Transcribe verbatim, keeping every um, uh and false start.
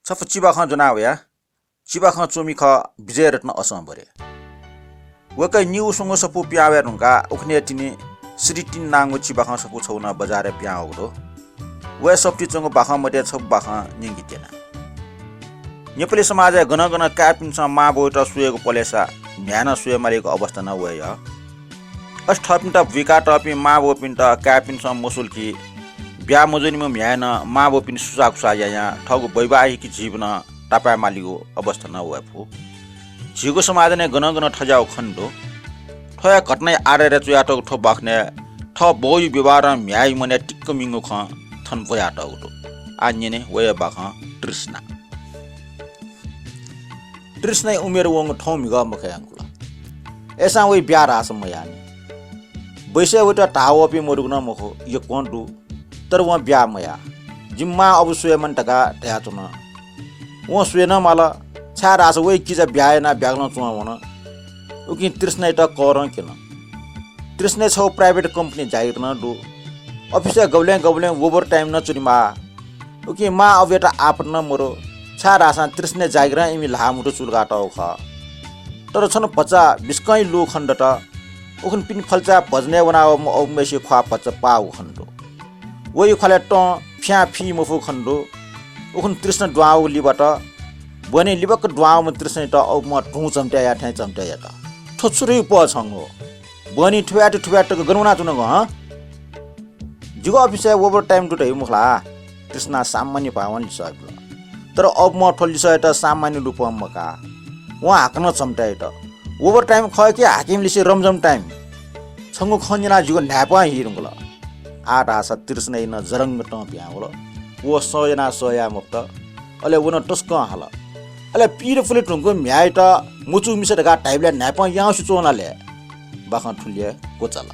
छपु चिबाखं ज्वना वया। चिबाखं च्वमि खः विजयरत्न असंबरे। वय्कः निगू स्वंगू सफू पिहां वये धुंकाः उखुन्हु तिनि श्रीतिन नांगु चिबाखं सफू छगू नं बजारय् पिहां वःगु दु। वया सफुति च्वंगु बाखं मध्ये छपु बाखं न्यंके त्यना। नेपाली समाजय् गनं गनं काय्‌पिन्सं मांबौयात स्वयेगु पलेसा म्ह्याय्‌नं स्वये मालीगु अवस्था नं वये यः। अथे थःपिन्त बुइकातःपिं मांबौपिन्त काय्‌पिन्सं मस्वल कि ब्याहा मजूनिम्ह म्ह्याय्‌नं मांबौपिनि सुसाःकुसाः यायां थःगु वैवाहिक जीवनं तापाय् मालीगु अवस्था नं वये फु। झीगु समाजय् गनं गनं थज्याःगु खने दु। थ्व हे घटनाया आधारय् च्वयातःगु थ्व बाखनय् थः बौया व्यवहारं म्ह्याय्‌या मनय् तिक्क मिंगु खँ थन ब्वयातःगु दु। आः न्यने वया बाखं तृष्णा। तृष्णाया उमेर वंगु थौं म्हिगः मखु यंकुल। अय्‌सां वया ब्याहा धाःसा मयाःनि। बैसय् वयात धाः वःपिं मदुगु नं मखु, यक्वं दु, तर वं ब्याहा मयाः। जिमि मां अबु स्वये मानि धकाः धयाच्वन। वं स्वये नं माल, छाय्‌धाःसा वया किजा ब्याहा यानाः ब्यागलं च्वं वन। उकिं तृष्णायात करं क्यन। तृष्णाया छगू private company जागिर नं दु। अफिसय् गबलें गबलें overtime नं च्वनेमाः। उकिं मां अबुयात आपत नं मदु, छाय्‌धाःसां तृष्णाया जागिरं इमि ल्हाः म्हुतु चुलुकातःगु खः। तर छन्हु भचा बिस्कंया लु खने दत। उखुन्हु पिने फल्चाय् भजनय् वनावःम्ह अबुम्हय्‌सिया ख्वाः भचा पाःगु खने दु। वया ख्वालय् तं फ्यां फी मफु खने दु। उखुन्हु तृष्णा दुहां वःगु लिबात। बहनी लिबाक्क दुहां वःम्ह तृष्णायात अबुम्हं धुं चम्त्याया थें चम्त्याय् यात। थ्व छु धइगु पःछंगु? बहनी थुब्यात थुब्यात तक गन वनाच्वनागु हँ? जिगु अफिसय् overtime दु धइगु मखु ला? तृष्णां सामान्य भावं लिसः बिल। तर अबुम्हं थ्व लिसःयात सामान्य रूपं मकाः। वं हाकनं चम्त्याय् यात। Overtime खः कि हाकिमलिसे रमझम time? छंगु खँ न्यनाः जिगु न्हाय्पं हीधुंकल। आः धाःसा तृष्णाया नं जरंग तं पिहां वल। व सह यानाः सह याये मफुत। अले व नं तसकं हाल। अले पीर पुले धुंकूम्ह म्ह्याय्‌यात मचूम्ह मिसा धकाः धाइबलय् न्हाय्पं याउँसे च्वं ला ले? बाखं थुलि हे क्वचाल।